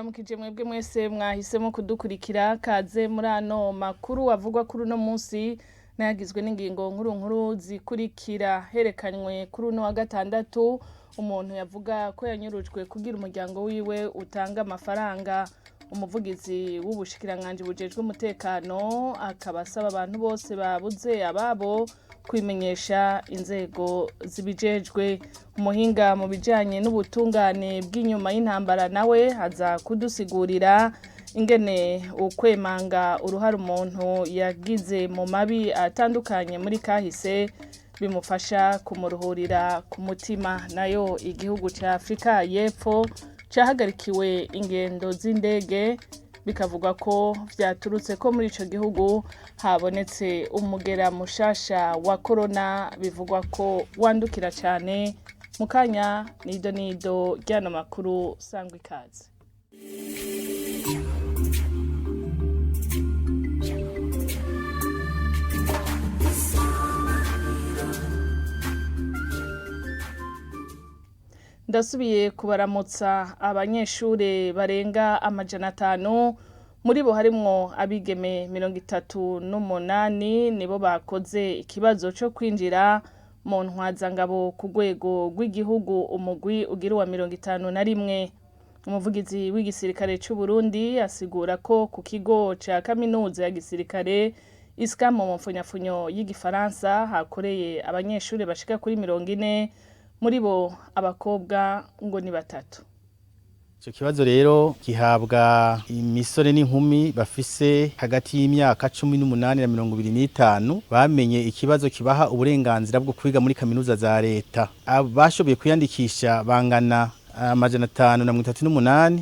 Ndabaramukije mwebwe mwese mwahisemo kudukurikira. Kaze muri ano makuru avugwa kuri uno munsi, nayagizwe n'ingingo nkuru nkuru zikurikira. Herekanywe kuri uno wa gatandatu umuntu yavuga ko yanyurujwe kugira umuryango wiwe utanga amafaranga. Umuvugizi w'ubushikiranganji bujejwe umutekano akaba asaba abantu bose babuze ababo kwimenyesha inzego zibijejwe. Umuhinga mu bijanye n'ubutungane bw'inyuma y'intambara nawe aza kudusigurira ingene ukwemanga uruhare umuntu yagize mu mabi atandukanye muri kahise bimufasha kumuruhurira ku mutima. Nayo igihugu ca Afrika y'Epfo cahagarikiwe ingendo z'indege, bikavugwa ko vyaturutse ko muri ico gihugu habonetse umugera mushasha wa korona bivugwa ko wandukira cane. Mu kanya nido nido ryano makuru, sangwa ikaze. Ndasubiye kubaramutsa. Abanyeshure barenga 500, muri bo harimwo abigeme 38, nibo bakoze ikibazo co kwinjira mu ntwazangabo ku rwego rw'igihugu, umugwi ugira uwa 51. Umuvugizi w'igisirikare c'u Burundi asigura ko ku kigo ca kaminuza ya gisirikare ISCAM mu mfunyafunyo y'igifaransa hakoreye abanyeshure bashika kuri 40, muri bo abakobwa ngo ni batatu. Ico kibazo rero gihabwa imisore n'inkumi bafise hagati y'imyaka 18 na 25, bamenye ikibazo kibaha uburenganzira bwo kwiga muri kaminuza za leta. Abashoboye kwiyandikisha bangana 538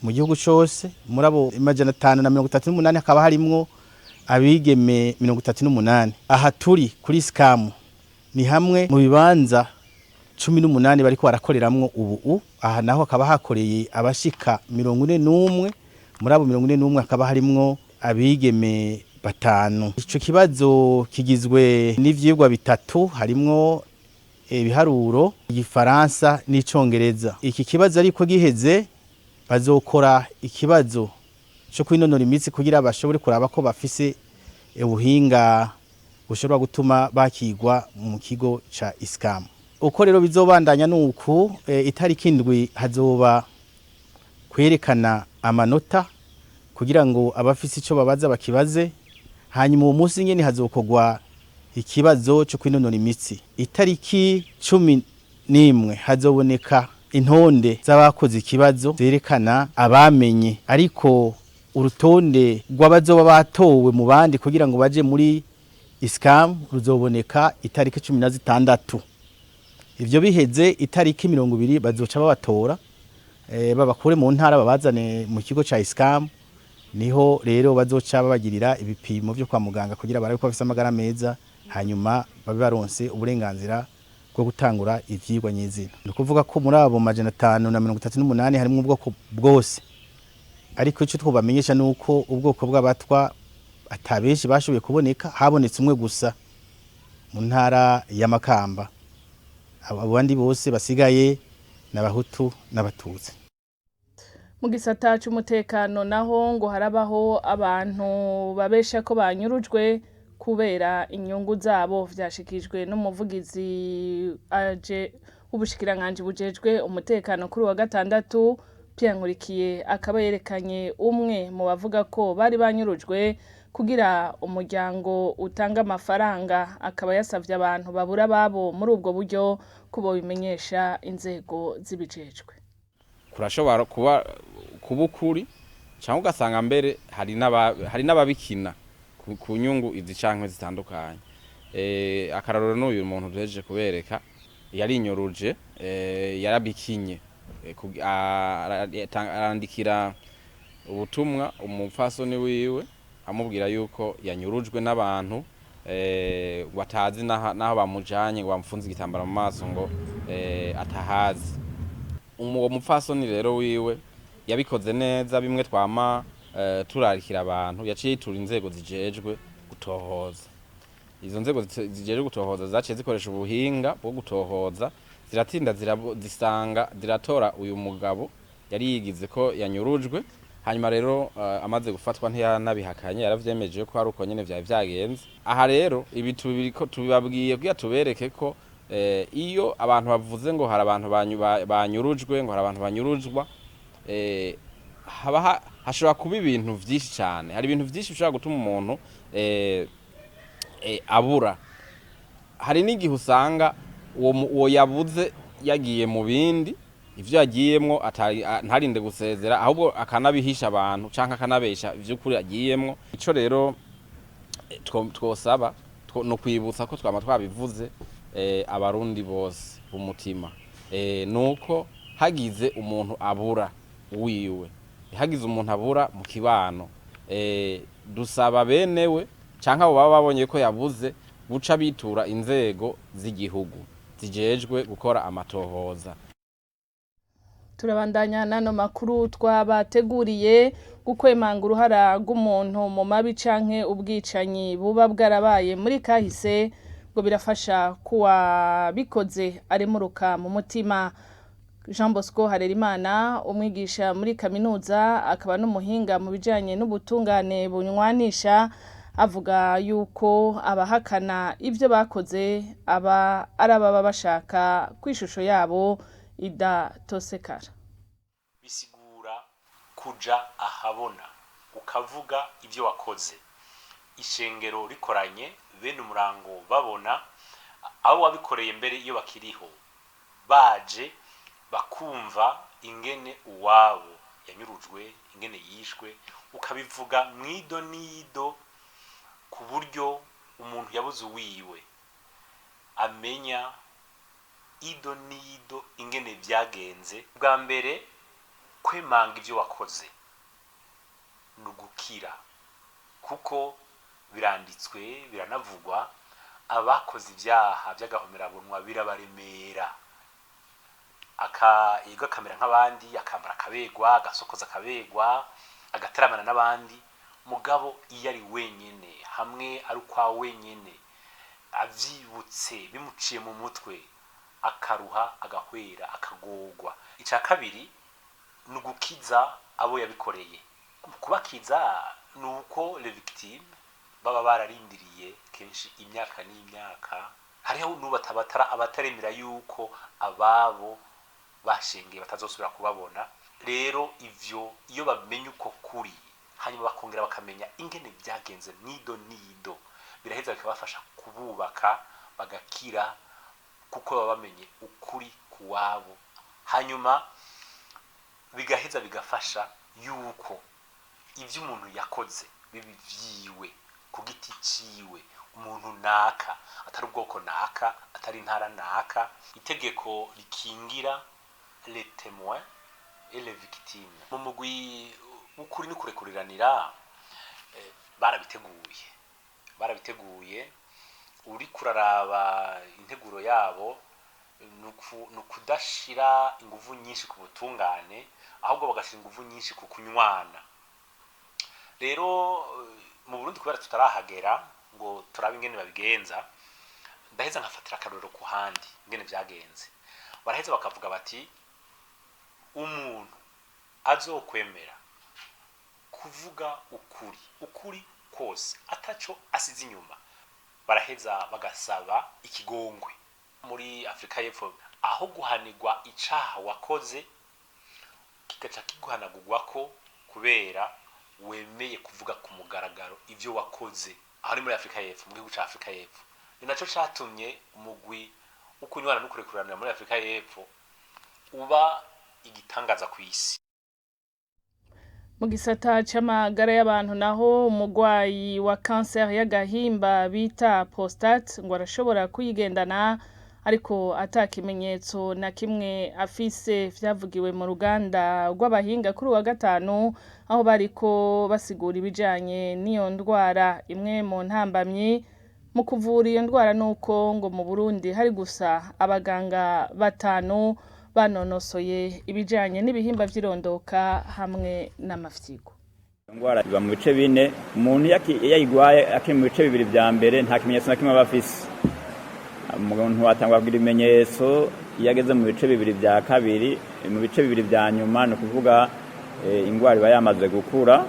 mu gihugu cose. Muri abo 538 hakaba harimwo abigeme 38. Aha turi kuri ISCAM ni hamwe mu bibanza 18 bariko barakoreramwo ubu. Aha naho hakaba hakoreye abashika 41. Muri abo 41 hakaba harimwo abigeme batanu. Ico kibazo kigizwe n'ivyigwa bitatu, harimwo ibiharuro, igifaransa n'icongereza. Iki kibazo ariko giheze bazokora ikibazo co kwinonora imitsi kugira bashobore kuraba ko bafise ubuhinga bushobora gutuma bakigwa mu kigo ca ISCAM. Uko rero bizobandanya nuku: itariki 7 hazoba kwerekana amanota kugira ngo abafise ico babaza bakibaze. Hanyuma uwo munsi nyene hazokorwa ikibazo co kwinonora imitsi. Itariki 11 hazoboneka intonde z'abakoze ikibazo zerekana abamenye, ariko urutonde rw'abazoba batowe mu bandi kugira ngo baje muri ISCAM ruzoboneka itariki 16. Ivyo biheze, itariki 20 bazoca babatora, babakure mu ntara babazane mu kigo ca ISCAM. Niho rero bazoca babagirira ibipimo vyo kwa muganga kugira barabe ko bafise amagara meza, hanyuma babe baronse uburenganzira bwo gutangura ivyigwa nyezina. Ni ukuvuga ko muri abo 538 harimwo ubwoko bwose, ariko ico twobamenyesha nuko ubwoko bw'abatwa ata benshi bashoboye kuboneka, habonetse umwe gusa mu ntara ya Makamba. Abandi bose basigaye n'abahutu n'abatutsi. Mu gisata c'umutekano naho ngo harabaho abantu babesha ko banyurujwe kubera inyungu zabo. Vyashikijwe n'umuvugizi aje w'ubushikiranganji bujejwe umutekano kuri wa gatandatu. Pierre Nkurikiye akaba yerekanye umwe mu bavuga ko bari banyurujwe kugira umuryango utanga amafaranga, akaba yasavye abantu babura ababo muri ubwo buryo ko bobimenyesha inzego zibijejwe. Kurashobora kuba ukuri, cyangwa ugasanga mbere hari n'ababikina ku nyungu izi canke zitandukanye. Akarorero n'uyu muntu duhejeje kubereka yarinyoruje, yarabikinye, arandikira ubutumwa umupfasoni wiwe amubwira yuko yanyurujwe n'abantu batazi n'aho bamujanye, ngo bamufunze igitambara mu maso, ngo atahazi. Uwo mupfasoni rero wiwe yabikoze neza, bimwe twama turarikira abantu. Yaciye yitura inzego zijejwe gutohoza. Izo nzego zijejwe gutohoza zaciye zikoresha ubuhinga bwo gutohoza, ziratinda zisanga ziratora uyu mugabo. Yari yigize ko yanyurujwe. Hanyuma rero amaze gufatwa ntiyanabihakanye, yaravyemeje ko ari uko nyene vyari vyagenze. Aha rero ibi tubiriko tubibabwiye kugira tubereke ko iyo abantu bavuze ngo hari abantu banyurujwe, ngo hari abantu banyuruzwa, haba hashobora kuba ibintu vyinshi cane. Hari ibintu vyinshi bishobora gutuma umuntu abura. Hari n'igihe usanga uwo yabuze yagiye mu bindi, ivyo yagiyemwo ntarinde gusezera, ahubwo akanabihisha abantu canke akanabesha ivy'ukuri agiyemwo. Ico rero twosaba no kwibutsa ko twama twabivuze, Abarundi bose umutima, nuko hagize umuntu abura wiwe, hagize umuntu abura mu kibano, dusaba benewe canke abo baba babonye ko yabuze guca bitura inzego z'igihugu zijejwe gukora amatohoza. Turabandanya n'ano makuru twabateguriye. Gukwemanga uruhara rw'umuntu mu mabi canke ubwicanyi buba bwarabaye muri kahise ngo birafasha kuwabikoze aremuruka mu mutima. Jean Bosco Harerimana, umwigisha muri kaminuza akaba n'umuhinga mu bijanye n'ubutungane bunywanisha, avuga yuko abahakana ivyo bakoze aba ari ababa bashaka ko ishusho yabo idatosekara. Bisigura kuja ahabona ukavuga ibyo wakoze, ishengero rikoranye, bene umurango babona abo wabikoreye, mbere iyo bakiriho baje bakumva ingene uwabo yanyurujwe, ingene yishwe, ukabivuga mwido nido ku buryo umuntu yabuze uwiwe amenya ido nido ingene byagenze. Bwa mbere, kwemanga ibyo wakoze ni ugukira, kuko biranditswe, biranavugwa, abakoze ibyaha by'agahomerabunwa birabaremera, yego akamera nk'abandi, akambara akabegwa, agasokoza akabegwa, agateramana n'abandi. Mugabo iyo ari wenyene, hamwe ari ukwa wenyene, avyibutse bimuciye mu mutwe, akaruha, agahwera, akagorwa. Icya kabiri ni ugukiza abo yabikoreye. Kubakiza ni uko les victimes baba bararindiriye kenshi imyaka n'imyaka. Hariho n'ubu abataremera yuko ababo bashengeye batazosubira kubabona. Rero ivyo iyo bamenye uko kuri, hanyuma bakongera bakamenya ingene byagenze mwido nido, biraheza bikabafasha kububaka bagakira, kuko baba bamenye ukuri kuwabo. Hanyuma bigaheza bigafasha yuko ibyo umuntu yakoze bibi vyiwe ku giti ciwe, umuntu naka, atari ubwoko naka, atari intara naka. Itegeko rikingira les témoins et les victimes mu mugwi w'ukuri n'ukurekuriranira, barabiteguye, barabiteguye. Uri kuraraba integuro yabo, ni ukudashira inguvu nyinshi ku butungane, ahubwo bagashira inguvu nyinshi ku kunywana. Rero mu Burundi, kubera tutarahagera ngo turabe ingene babigenza, ndaheza nkafatira akarorero ku handi ingene vyagenze. Baraheza bakavuga bati umuntu azokwemera kuvuga ukuri, ukuri kose, ataco asize inyuma, baraheza bagasaba ikigongwe. Muri Afurika y'Epfo, aho guhanirwa icaha wakoze kigaca kiguhanagurwako kubera wemeye kuvuga ku mugaragaro ivyo wakoze, aho ni muri Afurika y'Epfo, mu gihugu ca Afurika y'Epfo. Ni naco catumye umugwi wo kunywana no kurekuranira muri Afurika y'Epfo uba igitangaza ku isi. Mu gisata c'amagara y'abantu naho, umugwayi wa kanseri y'agahimba bita prostate ngo arashobora kuyigendana ariko ata kimenyetso na kimwe afise. Vyavugiwe mu ruganda rw'abahinga kuri uwa gatanu, aho bariko basigura ibijanye n'iyo ndwara. Imwe mu ntambamyi mu kuvura iyo ndwara nuko ngo mu Burundi hari gusa abaganga batanu banonosoye ibijanye n'ibihimba vy'irondoka hamwe n'amafyigo. Ingwara iba mu bice bine. Umuntu iyo yayigwaye akiri mu bice bibiri vya mbere, nta kimenyetso na kimwe aba afise. Umuntu atangwa kugira ibimenyetso iyo ageze mu bice bibiri vya kabiri, mu bice bibiri vya nyuma, ni ukuvuga ingwara iba yamaze gukura.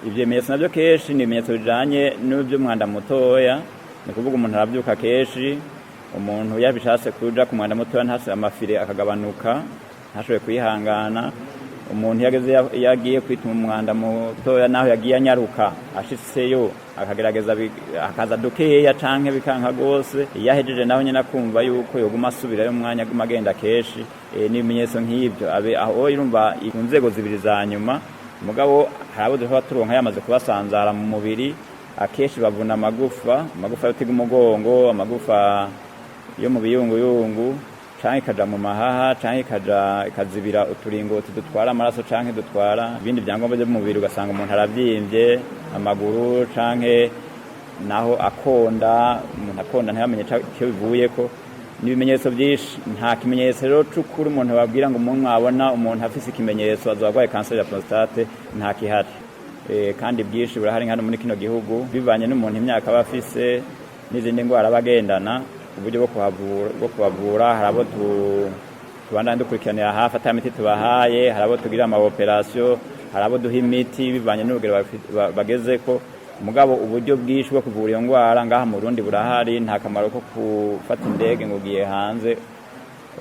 Ivyo bimenyetso navyo kenshi ni ibimenyetso bijanye n'ivy'umwanda mutoya, ni ukuvuga umuntu aravyuka kenshi, umuntu yabishatse kuja ku mwanda mutoya ntase, amafire akagabanuka, ntashobore kwihangana. Umuntu iyo ageze, iyo agiye kwituma umwanda mutoya, naho yagiye anyaruka, ashitseyo akagerageza akaza dukeya canke bikanka gose. Iyo ahejeje naho nyene akumva yuko yoguma asubirayo umwanya, aguma agenda kenshi. N'ibimenyetso nk'ivyo abe aho urumva ku nzego zibiri za nyuma. Mugabo hari abo dushobora turonka yamaze kubasanzara mu mubiri. Akenshi bavuna amagufa, amagufa yotiga umugongo, amagufa yo mu biyunguyungu, canke ikaja mu mahaha, canke ikaja ikazibira uturingoti dutwara amaraso canke dutwara ibindi vyangombwa vyo mu mubiri, ugasanga umuntu aravyimbye amaguru, canke naho akonda, umuntu akonda ntiyamenye ico bivuyeko. Ni ibimenyetso byinshi, nta kimenyetso rero c'ukuri umuntu babwira ngo umuntu mwabona umuntu afise ikimenyetso azoba arwaye kanseri ya prostate, nta kihari. Kandi bwinshi burahari hano muri kino gihugu, bivanye n'umuntu imyaka aba afise n'izindi ndwara aba agendana. Uburyo bwo kubavura, hari abo tubandanya dukurikiranira hafi ata miti tubahaye, hari abo tugira ama opération, hari abo duha imiti bivanye n'urugero bagezeko. Mugabo uburyo bwinshi bwo kuvura iyo ndwara ngaha mu Burundi burahari, nta kamaro ko gufata indege ngo ugiye hanze.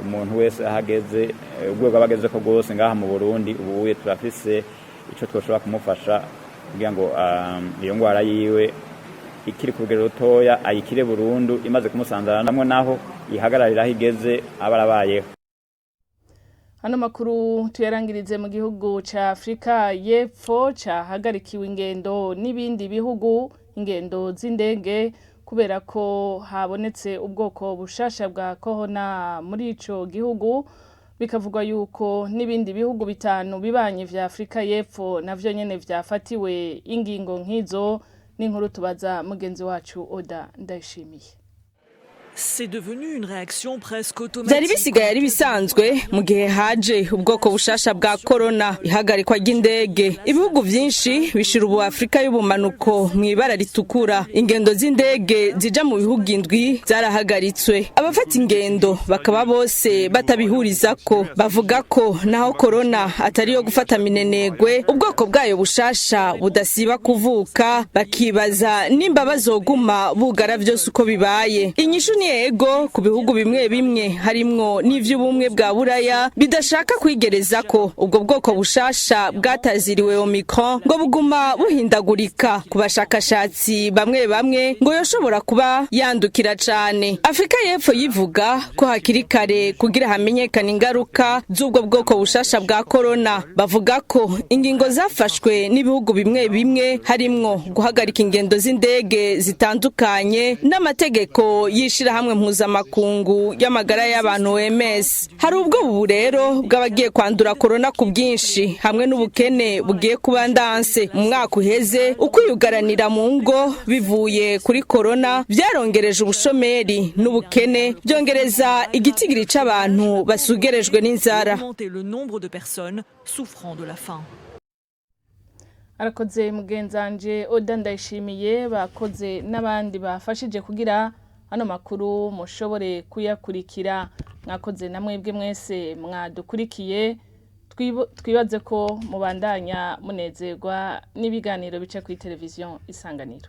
Umuntu wese ahageze, urwego aba agezeko rwose ngaha mu Burundi ubuye turafise ico twoshobora kumufasha kugira ngo iyo ndwara yiwe ikiri ku rugero rutoya ayikire burundu, imaze kumusanzara namwo naho ihagararira aho igeze aba arabayeho. Hano makuru tuyarangirize mu gihugu ca Afrika y'Epfo cahagarikiwe ingendo n'ibindi bihugu, ingendo z'indege, kubera ko habonetse ubwoko bushasha bwa corona muri ico gihugu. Bikavugwa yuko n'ibindi bihugu bitanu bibanyi vya Afrika y'Epfo navyo nyene vyafatiwe ingingo nk'izo. N'inkuru tubaza mugenzi wacu Oda Ndayishimiye. C'est devenu une réaction presque automatique. Byari bisigaye ari bisanzwe mu gihe haje ubwoko bushasha bwa korona, ihagarikwa ry'indege. Ibihugu vyinshi bishira ubu Afurika y'ubumanuko mu ibara ritukura. Ingendo z'indege zija mu bihugu indwi zarahagaritswe. Abafata ingendo bakaba bose batabihurizako, bavuga ko naho korona atari yo gufata minenegwe, ubwoko bwayo bushasha budasiba kuvuka, bakibaza nimba bazoguma bugara vyose uko bibaye. Inyishu ni ego ku bihugu bimwe bimwe, harimwo n'ivy'ubumwe bwa Buraya bidashaka kwigereza ko ubwo bwoko bushasha bwataziriwe Omicron ngo buguma buhindagurika. Ku bashakashatsi bamwe bamwe ngo yoshobora kuba yandukira cane. Afurika y'Epfo yivuga ko hakiri kare kugira hamenyekane ingaruka z'ubwo bwoko bushasha bwa korona. Bavuga ko ingingo zafashwe n'ibihugu bimwe bimwe, harimwo guhagarika ingendo z'indege zitandukanye n'amategeko y'ishirahamwe mpuzamakungu y'amagara y'abantu OMS. Hari ubwo ubu rero bw'abagiye kwandura korona ku bwinshi hamwe n'ubukene bugiye kuba ndanse. Mu mwaka uheze, ukwiyugaranira mu ngo bivuye kuri korona byarongereje ubushomeri n'ubukene, byongereza igitigiri c'abantu basugerejwe n'inzara. Augmenter le nombre de personnes souffrant de la faim. Arakoze mugenzanje Oda Ndayishimiye, bakoze n'abandi bafashije kugira hano makuru mushobore kuyakurikira. Mwakoze na mwebwe mwese mwadukurikiye. Twibaze ko mubandanya munezerwa n'ibiganiro bica kuri televiziyo Isanganiro.